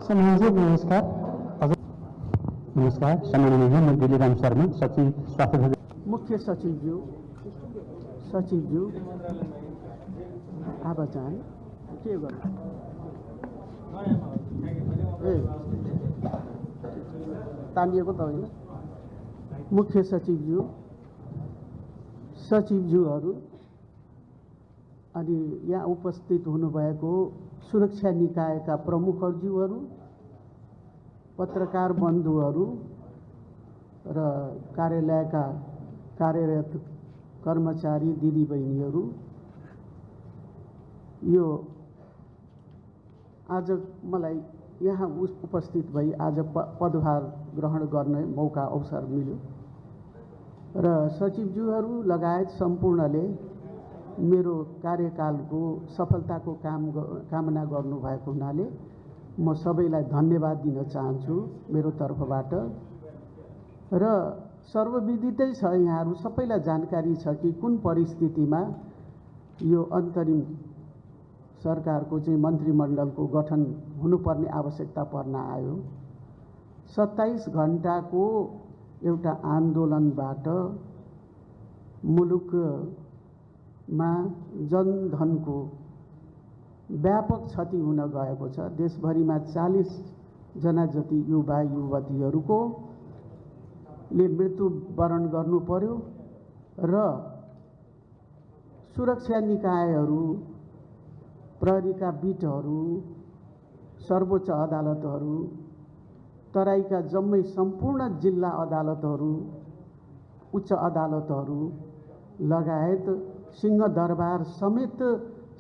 सम्मानजी नमस्कार। नमस्कार सम्माननीय म दिलीराम शर्मा सचिव स्वास्थ्य मुख्य सचिवज्यू आवाजान के गर्नु ए तानिएको त होइन। मुख्य सचिवज्यूहरू अनि यहाँ उपस्थित हुनुभएको सुरक्षा निकायका प्रमुखज्यूहरू, पत्रकार बन्धुहरू र कार्यालयका कार्यरत कर्मचारी दिदीबहिनीहरू, यो आज मलाई यहाँ उपस्थित भई आज पदभार ग्रहण गर्ने मौका अवसर मिल्यो र सचिवज्यूहरू लगायत सम्पूर्णले मेरो कार्यकालको सफलताको कामना गर्नुभएको हुनाले म सबैलाई धन्यवाद दिन चाहन्छु मेरो तर्फबाट। र सर्वविदितै छ, यहाँहरू सबैलाई जानकारी छ कि कुन परिस्थितिमा यो अन्तरिम सरकारको चाहिँ मन्त्रीमण्डलको गठन हुनुपर्ने आवश्यकता पर्न आयो। 27 घण्टाको एउटा आन्दोलनबाट मुलुकमा जनधनको व्यापक क्षति हुन गएको छ। देशभरिमा 40 जना जति युवा युवतीहरूको ले मृत्युवरण गर्नु पर्यो र सुरक्षा निकायहरू, प्रहरीका बिटहरू, सर्वोच्च अदालतहरू, तराईका जम्मै सम्पूर्ण जिल्ला अदालतहरू, उच्च अदालतहरू लगायत सिंहदरबार समेत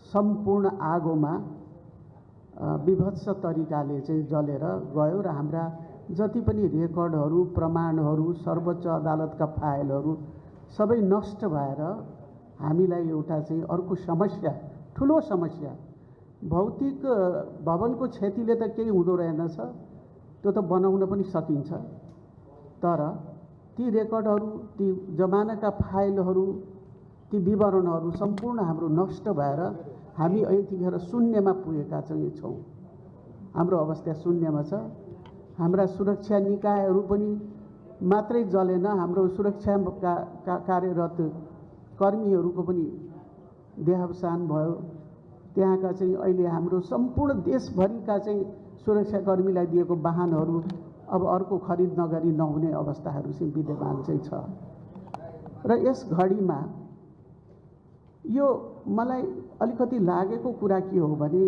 सम्पूर्ण आगोमा विभत्स तरिकाले चाहिँ जलेर गयो र हाम्रा जति पनि रेकर्डहरू, प्रमाणहरू, सर्वोच्च अदालतका फाइलहरू सबै नष्ट भएर हामीलाई एउटा चाहिँ अर्को समस्या, ठुलो समस्या, भौतिक भवनको क्षतिले त केही हुँदो रहेनछ, त्यो त बनाउन पनि सकिन्छ, तर ती रेकर्डहरू, ती जमानाका फाइलहरू, ती विवरणहरू सम्पूर्ण हाम्रो नष्ट भएर हामी यतिखेर शून्यमा पुगेका चाहिँ छौँ। हाम्रो अवस्था शून्यमा छ। हाम्रा सुरक्षा निकायहरू पनि मात्रै जलेन, हाम्रो सुरक्षाका कार्यरत कर्मीहरूको पनि देहावसान भयो। त्यहाँका चाहिँ अहिले हाम्रो सम्पूर्ण देशभरिका चाहिँ सुरक्षाकर्मीलाई दिएको वाहनहरू अब अर्को खरिद नगरी नहुने अवस्थाहरू चाहिँ विद्यमान चाहिँ छ। र यस घडीमा यो मलाई अलिकति लागेको कुरा के हो भने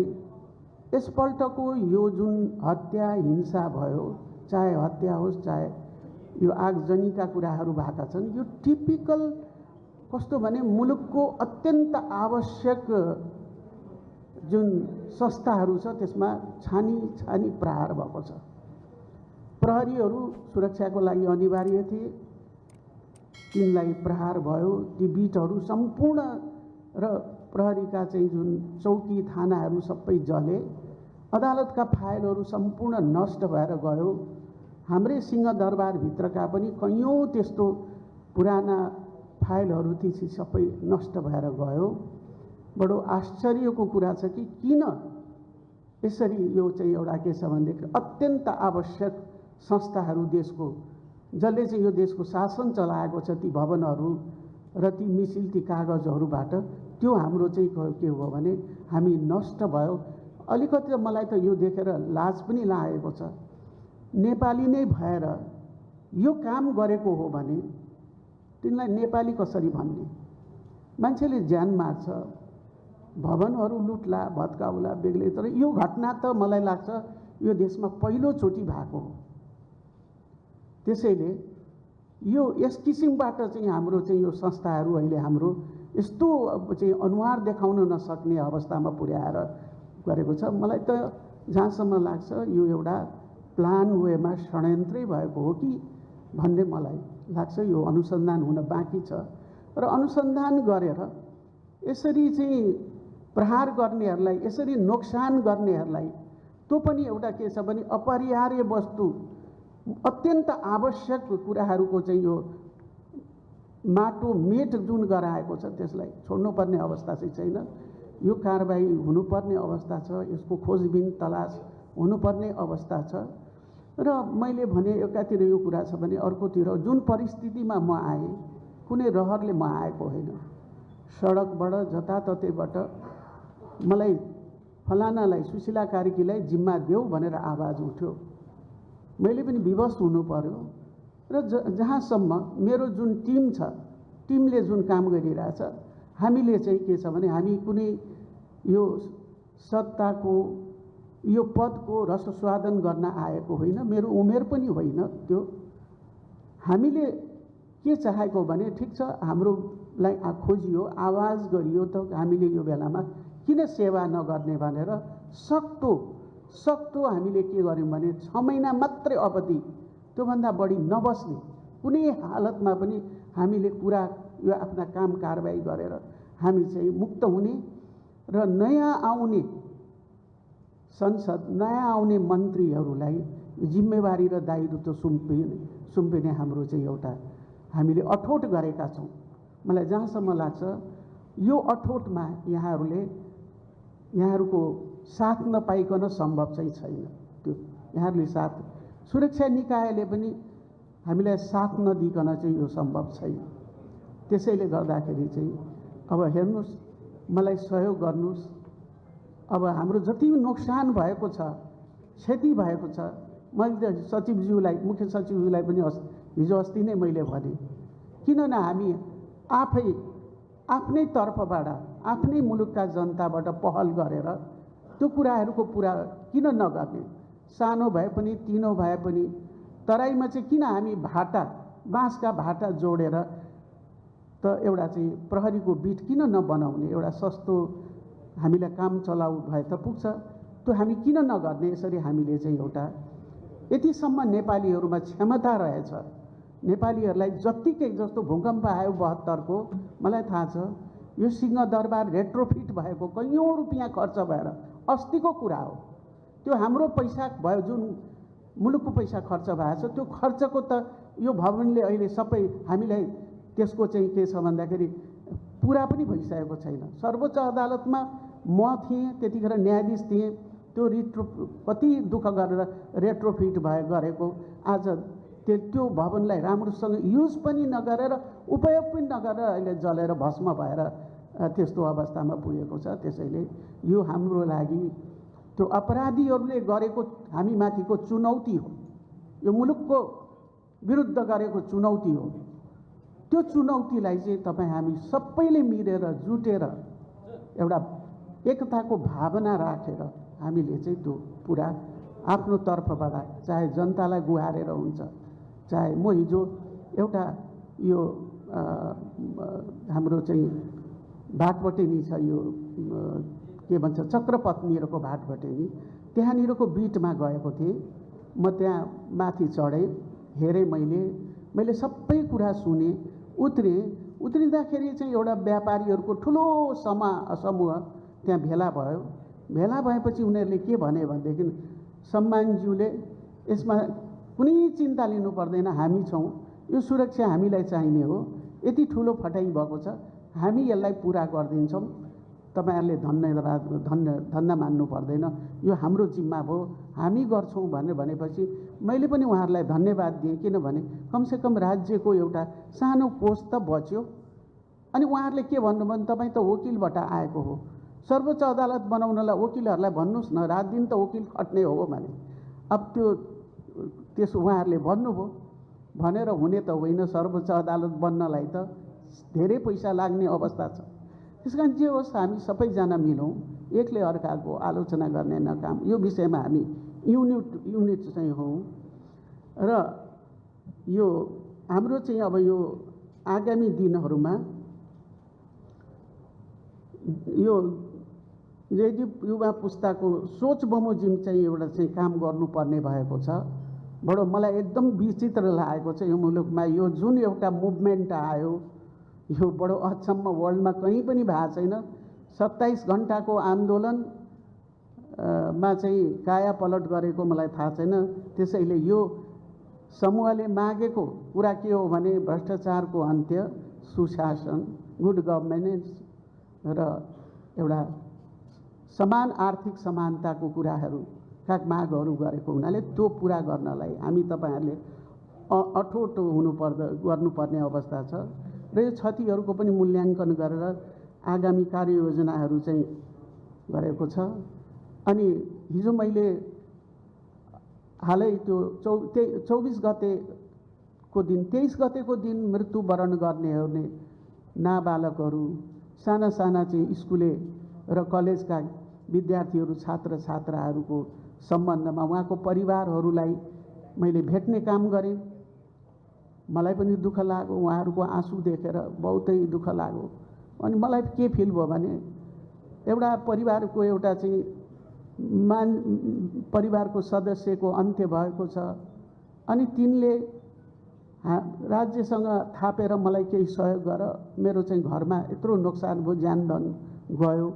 यसपल्टको यो जुन हत्या हिंसा भयो, चाहे हत्या होस् चाहे यो आगजनीका कुराहरू भएका छन्, यो टिपिकल कस्तो भने मुलुकको अत्यन्त आवश्यक जुन संस्थाहरू छ त्यसमा छानी प्रहार भएको छ। प्रहरीहरू सुरक्षाको लागि अनिवार्य थिए, तिनलाई प्रहार भयो। ती बिटहरू सम्पूर्ण र प्रहरीका चाहिँ जुन चौकी थानाहरू सबै जले, अदालतका फाइलहरू सम्पूर्ण नष्ट भएर गयो। हाम्रै सिंहदरबारभित्रका पनि कैयौँ त्यस्तो पुराना फाइलहरू ती सबै नष्ट भएर गयो। बडो आश्चर्यको कुरा छ कि किन यसरी यो चाहिँ एउटा के छ भनेदेखि अत्यन्त आवश्यक संस्थाहरू देशको, जसले चाहिँ यो देशको शासन चलाएको छ, ती भवनहरू र ती मिसिल, ती कागजहरूबाट त्यो हाम्रो चाहिँ के हो भने हामी नष्ट भयो। अलिकति मलाई त यो देखेर लाज पनि लागेको छ। नेपाली नै भएर यो काम गरेको हो भने तिनलाई नेपाली कसरी भन्ने? मान्छेले ज्यान मार्छ, भवनहरू लुट्ला भत्काउला बेग्लै, तर यो घटना त मलाई लाग्छ यो देशमा पहिलोचोटि भएको हो। त्यसैले यो यस किसिमबाट चाहिँ हाम्रो चाहिँ यो संस्थाहरू अहिले हाम्रो यस्तो चाहिँ अनुहार देखाउन नसक्ने अवस्थामा पुर्याएर गरेको छ। मलाई त जहाँसम्म लाग्छ यो एउटा प्लान वेमा षड्यन्त्रै भएको हो कि भन्ने मलाई लाग्छ। यो अनुसन्धान हुन बाँकी छ र अनुसन्धान गरेर यसरी चाहिँ प्रहार गर्नेहरूलाई, यसरी नोक्सान गर्नेहरूलाई त्यो पनि एउटा के छ भने अपरिहार्य वस्तु, अत्यन्त आवश्यक कुराहरूको चाहिँ यो माटो मेट जुन गराएको छ त्यसलाई छोड्नुपर्ने अवस्था चाहिँ छैन। यो कारबाही हुनुपर्ने अवस्था छ। यसको खोजबिन तलास हुनुपर्ने अवस्था छ। र मैले भने एकातिर यो कुरा छ भने अर्कोतिर जुन परिस्थितिमा म आएँ कुनै रहरले म आएको होइन। सडकबाट जताततैबाट मलाई फलानालाई सुशीला कार्कीलाई जिम्मा देऊ भनेर आवाज उठ्यो। मैले पनि विवश हुनु पर्यो। र जहाँसम्म मेरो जुन टिम छ, टिमले जुन काम गरिरहेछ, हामीले चाहिँ के छ भने हामी कुनै यो सत्ताको यो पदको रसस्वादन गर्न आएको होइन। मेरो उमेर पनि होइन त्यो। हामीले के चाहेको भने ठिक छ, हाम्रोलाई खोजियो, आवाज गरियो त हामीले यो बेलामा किन सेवा नगर्ने भनेर सक्दो हामीले के गर्यौँ भने 6 महिना मात्रै अवधि, त्योभन्दा बढी नबस्ने, कुनै हालतमा पनि हामीले कुरा यो आफ्ना काम कारबाही गरेर हामी चाहिँ मुक्त हुने र नयाँ आउने संसद, नयाँ आउने मन्त्रीहरूलाई जिम्मेवारी र दायित्व सुम्पिने हाम्रो चाहिँ एउटा हामीले अठोट गरेका छौँ। मलाई जहाँसम्म लाग्छ यो अठोटमा यहाँहरूको साथ नपाइकन सम्भव चाहिँ छैन। त्यो यहाँहरूले साथ, सुरक्षा निकायले पनि हामीलाई साथ नदिकन चाहिँ यो सम्भव छैन। त्यसैले गर्दाखेरि चाहिँ अब हेर्नुहोस्, मलाई सहयोग गर्नुहोस्। अब हाम्रो जति नोक्सान भएको छ, क्षति भएको छ, मैले सचिवज्यूलाई, मुख्य सचिवज्यूलाई पनि हिजो अस्ति नै मैले भने, किन हामी आफ्नै तर्फबाट, आफ्नै मुलुकका जनताबाट पहल गरेर त्यो कुराहरूको पुरा किन नगर्ने? सानो भए पनि, तिनो भए पनि, तराईमा चाहिँ किन हामी बाँसका भाटा जोडेर त एउटा चाहिँ प्रहरीको बिट किन नबनाउने? एउटा सस्तो हामीलाई काम चलाउ भए त पुग्छ। त्यो हामी किन नगर्ने? यसरी हामीले चाहिँ एउटा यतिसम्म नेपालीहरूमा क्षमता रहेछ। नेपालीहरूलाई जत्तिकै, जस्तो भूकम्प आयो 72 को, मलाई थाहा छ यो सिंहदरबार रेट्रोफिट भएको कैयौँ रुपियाँ खर्च भएर अस्तिको कुरा हो। त्यो हाम्रो पैसा भयो, जुन मुलुकको पैसा खर्च भएको छ, त्यो खर्चको त यो भवनले अहिले सबै हामीलाई त्यसको चाहिँ के छ भन्दाखेरि पुरा पनि भइसकेको छैन। सर्वोच्च अदालतमा म थिएँ, त्यतिखेर न्यायाधीश थिएँ। त्यो कति दुःख गरेर रेट्रोफिट गरेको, आज त्यो भवनलाई राम्रोसँग युज पनि नगरेर, उपयोग पनि नगरेर अहिले जलेर भस्म भएर त्यस्तो अवस्थामा पुगेको छ। त्यसैले यो हाम्रो लागि त्यो अपराधीहरूले गरेको हामी माथिको चुनौती हो, यो मुलुकको विरुद्ध गरेको चुनौती हो। त्यो चुनौतीलाई चाहिँ तपाईँ हामी सबैले मिलेर जुटेर एउटा एकताको भावना राखेर हामीले चाहिँ त्यो पुरा आफ्नो तर्फबाट, चाहे जनतालाई गुहारेर हुन्छ, चाहे म हिजो एउटा यो हाम्रो चाहिँ भाटबटेनी छ, यो के भन्छ चक्रपत्नीहरूको भाटबटेनी, त्यहाँनिरको बिटमा गएको थिएँ। म त्यहाँ माथि चढेँ, हेरेँ, मैले सबै कुरा सुनेँ, उत्रिँदाखेरि चाहिँ एउटा व्यापारीहरूको ठुलो समूह त्यहाँ भेला भयो। भेला भएपछि उनीहरूले के भने भनेदेखि, सम्मानज्यूले यसमा कुनै चिन्ता लिनु पर्दैन, हामी छौँ, यो सुरक्षा हामीलाई चाहिने हो, यति ठुलो फटाइ भएको छ, हामी यसलाई पुरा गरिदिन्छौँ, तपाईँहरूले धन्य मान्नु पर्दैन, यो हाम्रो जिम्मा भयो, हामी गर्छौँ भनेपछि मैले पनि उहाँहरूलाई धन्यवाद दिएँ। किनभने कमसेकम राज्यको एउटा सानो कोष त बच्यो। अनि उहाँहरूले के भन्नुभयो भने, तपाईँ त वकिलबाट आएको हो, सर्वोच्च अदालत बनाउनलाई वकिलहरूलाई भन्नुहोस् न, रात दिन त वकिल खट्ने हो भने। अब त्यसो उहाँहरूले भन्नुभयो भनेर हुने त होइन, सर्वोच्च अदालत बन्नलाई त धेरै पैसा लाग्ने अवस्था छ। त्यस कारण जे होस्, हामी सबैजना मिलौँ, एकले अर्काको आलोचना गर्ने नकाम, यो विषयमा हामी युनिट चाहिँ हौँ। र यो हाम्रो चाहिँ अब यो आगामी दिनहरूमा यो यदि युवा पुस्ताको सोच बमोजिम चाहिँ एउटा चाहिँ काम गर्नुपर्ने भएको छ। बडो मलाई एकदम विचित्र लागेको छ यो मुलुकमा यो जुन एउटा मुभमेन्ट आयो, यो बडो अचम्म, वर्ल्डमा कहीँ पनि भएको छैन। 27 घण्टाको आन्दोलन मा चाहिँ काया पलट गरेको मलाई थाहा छैन। त्यसैले यो समूहले मागेको कुरा के हो भने भ्रष्टाचारको अन्त्य, सुशासन, गुड गभर्नेन्स र एउटा समान आर्थिक समानताको कुराहरू का मागहरू गरेको हुनाले त्यो पुरा गर्नलाई हामी तपाईँहरूले अठोट गर्नुपर्ने अवस्था छ र यो क्षतिहरूको पनि मूल्याङ्कन गरेर आगामी कार्ययोजनाहरू चाहिँ गरेको छ। अनि हिजो मैले हालै त्यो 24 गतेको दिन 23 गतेको दिन मृत्युवरण गर्नेहरूले नाबालकहरू साना साना चाहिँ स्कुले र कलेजका विद्यार्थीहरू छात्र छात्राहरूको सम्बन्धमा उहाँको परिवारहरूलाई मैले भेट्ने काम गरेँ। मलाई पनि दुःख लाग्यो, उहाँहरूको आँसु देखेर बहुतै दुःख लाग्यो। अनि मलाई के फिल भयो भने एउटा परिवारको एउटा चाहिँ परिवारको सदस्यको अन्त्य भएको छ अनि तिनले राज्यसँग थापेर मलाई केही सहयोग गर, मेरो चाहिँ घरमा यत्रो नोक्सान भयो, ज्यानधन गयो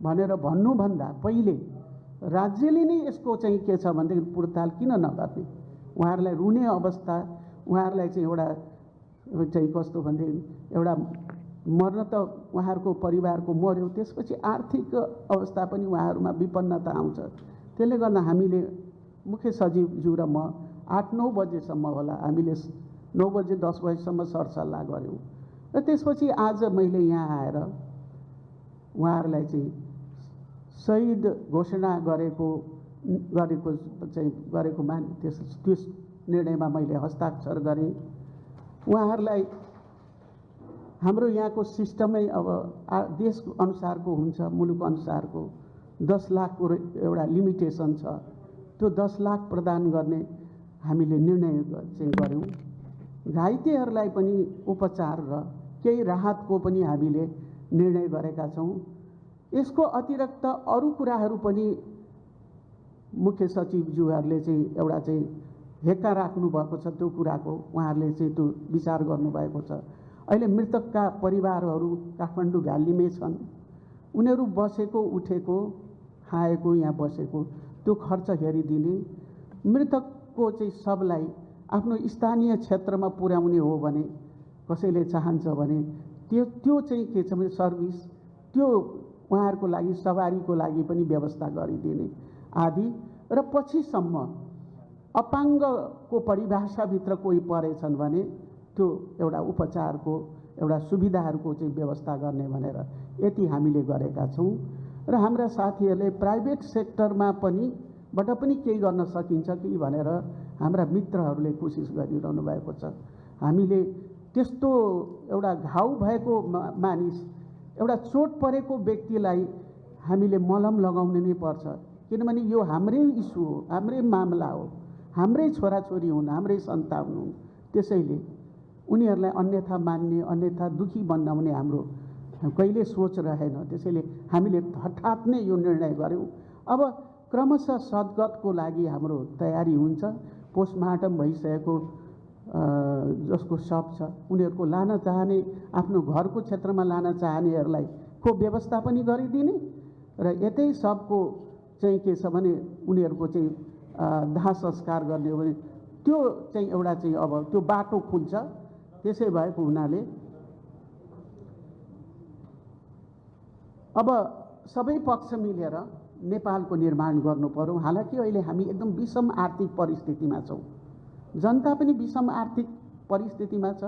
भनेर भन्नुभन्दा पहिले राज्यले नै यसको चाहिँ के छ भनेदेखि पुर्ताल किन नगर्ने? उहाँहरूलाई रुने अवस्था, उहाँहरूलाई चाहिँ एउटा चाहिँ कस्तो भनेदेखि एउटा मर्न त उहाँहरूको परिवारको मर्यो, त्यसपछि आर्थिक अवस्था पनि उहाँहरूमा विपन्नता आउँछ। त्यसले गर्दा हामीले मुख्य सचिवज्यू र म 8-9 बजेसम्म होला हामीले 9 बजे 10 बजेसम्म सरसल्लाह गऱ्यौँ र त्यसपछि आज मैले यहाँ आएर उहाँहरूलाई चाहिँ शहीद घोषणा गरेकोमा त्यस निर्णयमा मैले हस्ताक्षर गरेँ। उहाँहरूलाई हाम्रो यहाँको सिस्टमै अब देश अनुसारको हुन्छ, मुलुक अनुसारको 10 लाखको एउटा लिमिटेसन छ, त्यो 10 लाख प्रदान गर्ने हामीले निर्णय चाहिँ गऱ्यौँ। घाइतेहरूलाई पनि उपचार र केही राहतको पनि हामीले निर्णय गरेका छौँ। यसको अतिरिक्त अरू कुराहरू पनि मुख्य सचिवज्यूहरूले चाहिँ एउटा चाहिँ हेक्का राख्नु भएको छ, त्यो कुराको उहाँहरूले चाहिँ त्यो विचार गर्नुभएको छ। अहिले मृतकका परिवारहरू काठमाडौँ भ्यालीमै छन्, उनीहरू बसेको उठेको खाएको यहाँ बसेको त्यो खर्च हेरिदिने, मृतकको चाहिँ सबलाई आफ्नो स्थानीय क्षेत्रमा पुर्याउने हो भने कसैले चाहन्छ भने त्यो चाहिँ के छ भने सर्भिस त्यो उहाँहरूको लागि सवारीको लागि पनि व्यवस्था गरिदिने आदि। र पछिसम्म अपाङ्गको परिभाषाभित्र कोही परेछन् भने त्यो एउटा उपचारको एउटा सुविधाहरूको चाहिँ व्यवस्था गर्ने भनेर यति हामीले गरेका छौँ। र हाम्रा साथीहरूले प्राइभेट सेक्टरमा पनि बाट पनि केही गर्न सकिन्छ कि भनेर हाम्रा मित्रहरूले कोसिस गरिरहनु भएको छ। हामीले त्यस्तो एउटा घाउ भएको मानिस, एउटा चोट परेको व्यक्तिलाई हामीले मलम लगाउनु नै पर्छ, किनभने यो हाम्रै इस्यु हो, हाम्रै मामला हो, हाम्रै छोराछोरी हुन्, हाम्रै सन्तान हुन्। त्यसैले उनीहरूलाई अन्यथा मान्ने, अन्यथा दुखी बनाउने हाम्रो कहिले सोच रहेन। त्यसैले हामीले हठात नै यो निर्णय गऱ्यौँ। अब क्रमशः सद्गतको लागि हाम्रो तयारी हुन्छ। पोस्टमार्टम भइसकेको जसको शव छ उनीहरूको लान चाहने, आफ्नो घरको क्षेत्रमा लान चाहनेहरूलाई को व्यवस्था पनि गरिदिने र यतै शवको चाहिँ के छ भने उनीहरूको चाहिँ दाह संस्कार गर्ने हो भने त्यो चाहिँ एउटा चाहिँ अब त्यो बाटो खुल्छ। त्यसै भएको हुनाले अब सबै पक्ष मिलेर नेपालको निर्माण गर्नु पर्यो। हालाकि अहिले हामी एकदम विषम आर्थिक परिस्थितिमा छौँ, जनता पनि विषम आर्थिक परिस्थितिमा छ,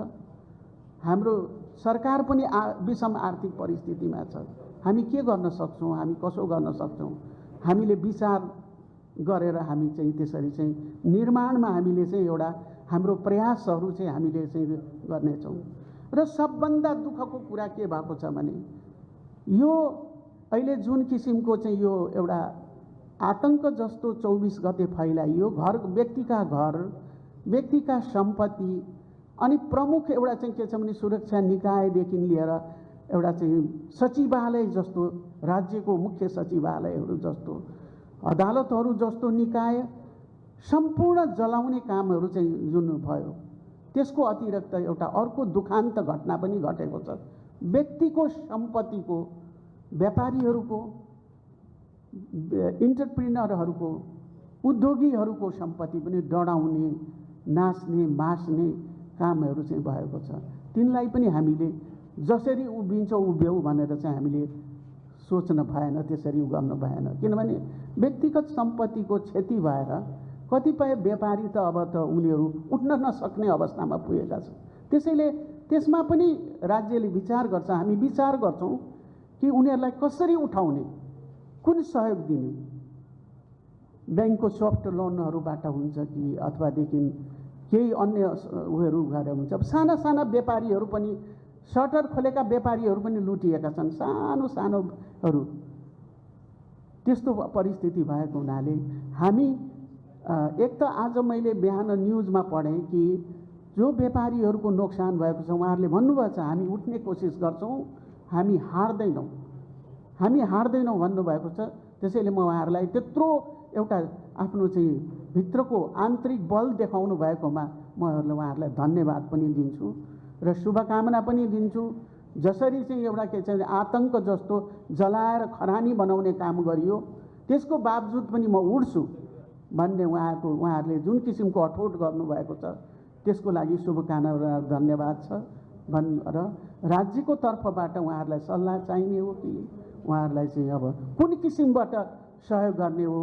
हाम्रो सरकार पनि विषम आर्थिक परिस्थितिमा छ। हामी के गर्न सक्छौँ, हामी कसो गर्न सक्छौँ, हामीले विचार गरेर हामी चाहिँ त्यसरी चाहिँ निर्माणमा हामीले चाहिँ एउटा हाम्रो प्रयासहरू चाहिँ हामीले चाहिँ गर्नेछौँ। र सबभन्दा दुःखको कुरा के भएको छ भने यो अहिले जुन किसिमको चाहिँ यो एउटा आतंक जस्तो 24 गते फैलाइयो, व्यक्तिका घर, व्यक्तिका सम्पत्ति, अनि प्रमुख एउटा चाहिँ के छ भने सुरक्षा निकायदेखि लिएर एउटा चाहिँ सचिवालय जस्तो, राज्यको मुख्य सचिवालयहरू जस्तो, अदालतहरू जस्तो निकाय सम्पूर्ण जलाउने कामहरू चाहिँ जुन भयो, त्यसको अतिरिक्त एउटा अर्को दुखान्त घटना पनि घटेको छ। व्यक्तिको सम्पत्तिको, व्यापारीहरूको, इन्टरप्रिनरहरूको, उद्योगीहरूको सम्पत्ति पनि डढाउने, नाच्ने, मास्ने कामहरू चाहिँ भएको छ। तिनलाई पनि हामीले जसरी उभिन्छौँ उभ्यौँ भनेर चाहिँ हामीले सोच्न भएन, त्यसरी गर्नु भएन। किनभने व्यक्तिगत सम्पत्तिको क्षति भएर कतिपय व्यापारी त अब त उनीहरू उठ्न नसक्ने अवस्थामा पुगेका छन्। त्यसैले त्यसमा पनि राज्यले विचार गर्छ, हामी विचार गर्छौँ कि उनीहरूलाई कसरी उठाउने, कुन सहयोग दिने। ब्याङ्कको सफ्ट लोनहरूबाट हुन्छ कि अथवादेखि केही अन्य उयोहरू गरेर हुन्छ। अब साना साना व्यापारीहरू पनि, सटर खोलेका व्यापारीहरू पनि लुटिएका छन्, सानो सानोहरू। त्यस्तो परिस्थिति भएको हुनाले हामी एक त आज मैले बिहान न्युजमा पढेँ कि जो व्यापारीहरूको नोक्सान भएको छ उहाँहरूले भन्नुभएको छ हामी उठ्ने कोसिस गर्छौँ, हामी हार्दैनौँ भन्नुभएको छ। त्यसैले म उहाँहरूलाई त्यत्रो एउटा आफ्नो चाहिँ भित्रको आन्तरिक बल देखाउनु भएकोमा म उहाँहरूलाई धन्यवाद पनि दिन्छु र शुभकामना पनि दिन्छु। जसरी चाहिँ एउटा के छ आतङ्क जस्तो जलाएर खरानी बनाउने काम गरियो, त्यसको बावजुद पनि म उड्छु भन्ने उहाँहरूले जुन किसिमको अठोट गर्नुभएको छ त्यसको लागि शुभकामना र धन्यवाद छ र राज्यको तर्फबाट उहाँहरूलाई सल्लाह चाहिने हो कि उहाँहरूलाई चाहिँ अब कुन किसिमबाट सहयोग गर्ने हो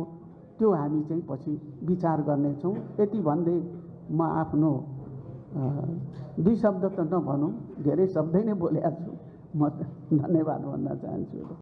त्यो हामी चाहिँ पछि विचार गर्नेछौँ। यति भन्दै म आफ्नो 2 शब्द त नभनौँ, धेरै शब्दै नै बोलेको छु, म धन्यवाद भन्न चाहन्छु।